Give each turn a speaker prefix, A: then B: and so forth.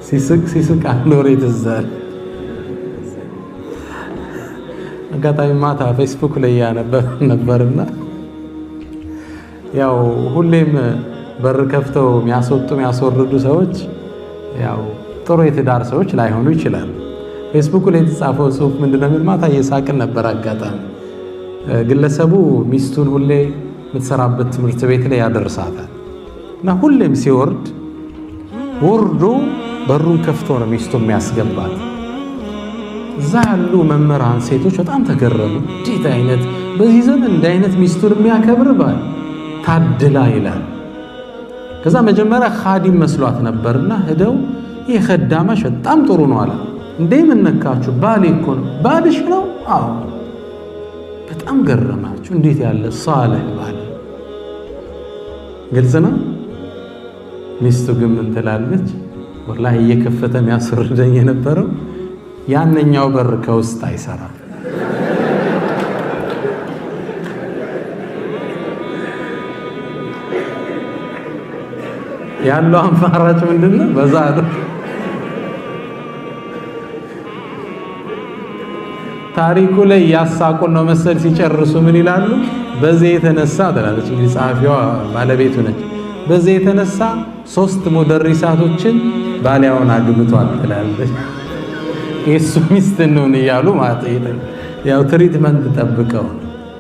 A: ሲስቅ ሲስቅ አንድ ወሬ ትዝ አለ። አጋጣሚ ማታ ፌስቡክ ላይ ያነበብ ነበርና ያው ሁሌም በር ከፍተው የሚያስወጡ የሚያስወርዱ ሰዎች ያው ጥሩ የትዳር ሰዎች ላይሆኑ ይችላሉ። ፌስቡክ ላይ የተጻፈው ጽሁፍ ምንድነው የሚል ማታ እየሳቅን ነበር። አጋጣሚ ግለሰቡ ሚስቱን ሁሌ የምትሰራበት ትምህርት ቤት ላይ ያደርሳታል እና ሁሌም ሲወርድ ወርዶ በሩን ከፍቶ ነው ሚስቱ የሚያስገባት። እዛ ያሉ መምህራን ሴቶች በጣም ተገረሙ። እንዴት አይነት በዚህ ዘመን እንደ አይነት ሚስቱን የሚያከብር ባል ታድላ ይላል። ከዛ መጀመሪያ ኻዲም መስሏት ነበርና ሄደው ይህ ኸዳማሽ በጣም ጥሩ ነው አለ። እንዴ ምን ነካችሁ? ባሌ እኮ ነው። ባልሽ ነው? አዎ። በጣም ገረማችሁ። እንዴት ያለ ሳልህ ባል! ግልጽ ነው። ሚስቱ ግን ምን ትላለች? ወላሂ እየከፈተ የሚያስወርደኝ የነበረው ያነኛው በር ከውስጥ አይሰራም። ያለው አማራጭ ምንድነው? በዛ ነው። ታሪኩ ላይ ያሳቁን ነው መሰል ሲጨርሱ ምን ይላሉ? በዚህ የተነሳ ትላለች እንግዲህ ጸሐፊዋ ባለቤቱ ነች። በዚህ የተነሳ 3 ሙደሪሳቶችን ባሊያውን አግብቷል ትላለች። የሱ ሚስት ነው እያሉ ማለት ያው treatment ጠብቀው